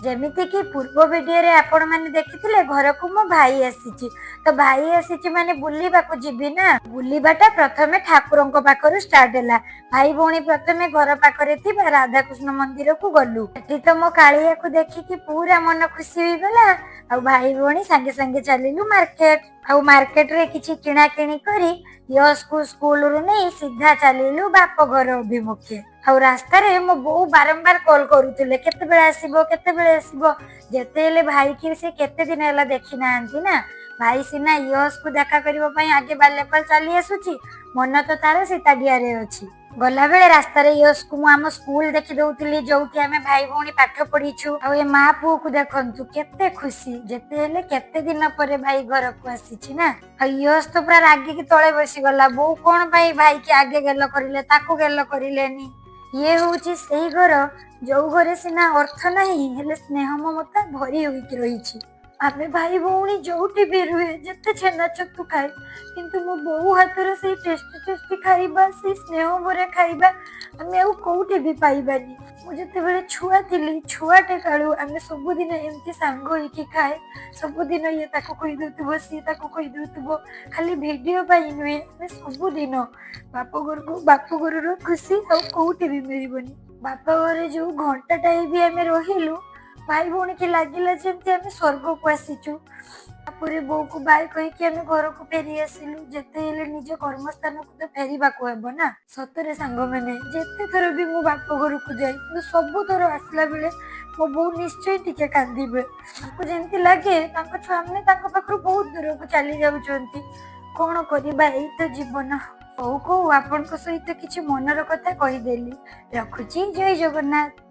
ଯେମିତିକି ପୂର୍ବ ଭିଡିଓରେ ଆପଣମାନେ ଦେଖିଥିଲେ, ଘରକୁ ମୋ ଭାଇ ଆସିଛି। ତ ଭାଇ ଆସିଛି ମାନେ ବୁଲିବାକୁ ଯିବି ନା। ବୁଲିବାଟା ପ୍ରଥମେ ଠାକୁରଙ୍କ ପାଖରୁ ଷ୍ଟାର୍ଟ ହେଲା। ଭାଇ ଭଉଣୀ ପ୍ରଥମେ ଘର ପାଖରେ ଥିବା ରାଧାକୃଷ୍ଣ ମନ୍ଦିରକୁ ଗଲୁ। ସେଠି ତ ମୋ କାଳିଆକୁ ଦେଖିକି ପୁରା ମନ ଖୁସି ହେଇଗଲା। ଆଉ ଭାଇ ଭଉଣୀ ସାଙ୍ଗେ ସାଙ୍ଗେ ଚାଲିଲୁ ମାର୍କେଟ। ଆଉ ମାର୍କେଟରେ କିଛି କିଣା କିଣି କରି ୟଶକୁ ସ୍କୁଲରୁ ନେଇ ସିଧା ଚାଲିଲୁ ବାପ ଘର ଅଭିମୁଖେ। ଆଉ ରାସ୍ତାରେ ମୋ ବୋଉ ବାରମ୍ବାର କଲ୍ କରୁଥିଲେ, କେତେବେଳେ ଆସିବ, କେତେବେଳେ ଆସିବ। ଯେତେ ହେଲେ ଭାଇକି ସେ କେତେ ଦିନ ହେଲା ଦେଖି ନାହାନ୍ତି ନା। ଭାଇ ସିନା ୟଶକୁ ଦେଖା କରିବା ପାଇଁ ଆଗେ ବାଲିଆପାଳ ଚାଲି ଆସୁଛି, ମନ ତ ତାର ସୀତାଡିଆରେ ଅଛି। ଗଲାବେଳେ ରାସ୍ତାରେ ୟଶକୁ ମୁଁ ଆମ ସ୍କୁଲ ଦେଖି ଦଉଥିଲି, ଯୋଉଠି ଆମେ ଭାଇ ଭଉଣୀ ପାଠ ପଢିଛୁ। ଆଉ ଏ ମା ପୁଅକୁ ଦେଖନ୍ତୁ କେତେ ଖୁସି। ଯେତେ ହେଲେ କେତେ ଦିନ ପରେ ଭାଇ ଘରକୁ ଆସିଛି ନା। ଆଉ ୟଶ ତ ପୁରା ରାଗିକି ତଳେ ବସିଗଲା, ବୋଉ କଣ ପାଇଁ ଭାଇକି ଆଗେ ଗେଲ କରିଲେ, ତାକୁ ଗେଲ କରିଲେନି। ଇଏ ହଉଛି ସେଇ ଘର, ଯୋଉ ଘରେ ସିନା ଅର୍ଥ ନାହିଁ, ହେଲେ ସ୍ନେହ ମମତା ଭରି ହୋଇକି ରହିଛି। ଆମେ ଭାଇ ଭଉଣୀ ଯୋଉଠି ବି ରୁହେ, ଯେତେ ଛେନା ଛତୁ ଖାଏ, କିନ୍ତୁ ମୋ ବୋଉ ହାତର ସେଇ ଟେଷ୍ଟି ଟେଷ୍ଟି ଖାଇବା, ସେଇ ସ୍ନେହ ଭରା ଖାଇବା ଆମେ ଆଉ କୋଉଠି ବି ପାଇବାନି। ମୁଁ ଯେତେବେଳେ ଛୁଆ ଥିଲି, ଛୁଆଟେ କାଳୁ ଆମେ ସବୁଦିନ ଏମିତି ସାଙ୍ଗ ହେଇକି ଖାଏ। ସବୁଦିନ ଇଏ ତାକୁ କହିଦଉଥିବ, ସିଏ ତାକୁ କହିଦଉଥିବ। ଖାଲି ଭିଡିଓ ପାଇଁ ନୁହେଁ, ଆମେ ସବୁଦିନ ବାପ ଘରକୁ, ବାପ ଘରର ଖୁସି ଆଉ କୋଉଠି ବି ମିଳିବନି। ବାପ ଘରେ ଯୋଉ ଘଣ୍ଟାଟାଏ ବି ଆମେ ରହିଲୁ, ଭାଇ ଭଉଣୀକି ଲାଗିଲା ଯେମିତି ଆମେ ସ୍ୱର୍ଗକୁ ଆସିଛୁ। ତାପରେ ବୋଉକୁ ବାଏ କହିକି ଆମେ ଘରକୁ ଫେରି ଆସିଲୁ। ଯେତେ ହେଲେ ନିଜ କର୍ମସ୍ଥାନକୁ ତ ଫେରିବାକୁ ହେବ ନା। ସତରେ ସାଙ୍ଗମାନେ, ଯେତେ ଥର ବି ମୁଁ ବାପ ଘରକୁ ଯାଏ, କିନ୍ତୁ ସବୁଥର ଆସିଲା ବେଳେ ମୋ ବୋଉ ନିଶ୍ଚୟ ଟିକେ କାନ୍ଦିବେ। ତାଙ୍କୁ ଯେମିତି ଲାଗେ ତାଙ୍କ ଛୁଆମାନେ ତାଙ୍କ ପାଖରୁ ବହୁତ ଦୂରକୁ ଚାଲି ଯାଉଛନ୍ତି। କଣ କରିବା, ଏଇ ତ ଜୀବନ। କହୁ କହୁ ଆପଣଙ୍କ ସହିତ କିଛି ମନର କଥା କହିଦେଲି। ରଖୁଛି, ଜୟ ଜଗନ୍ନାଥ।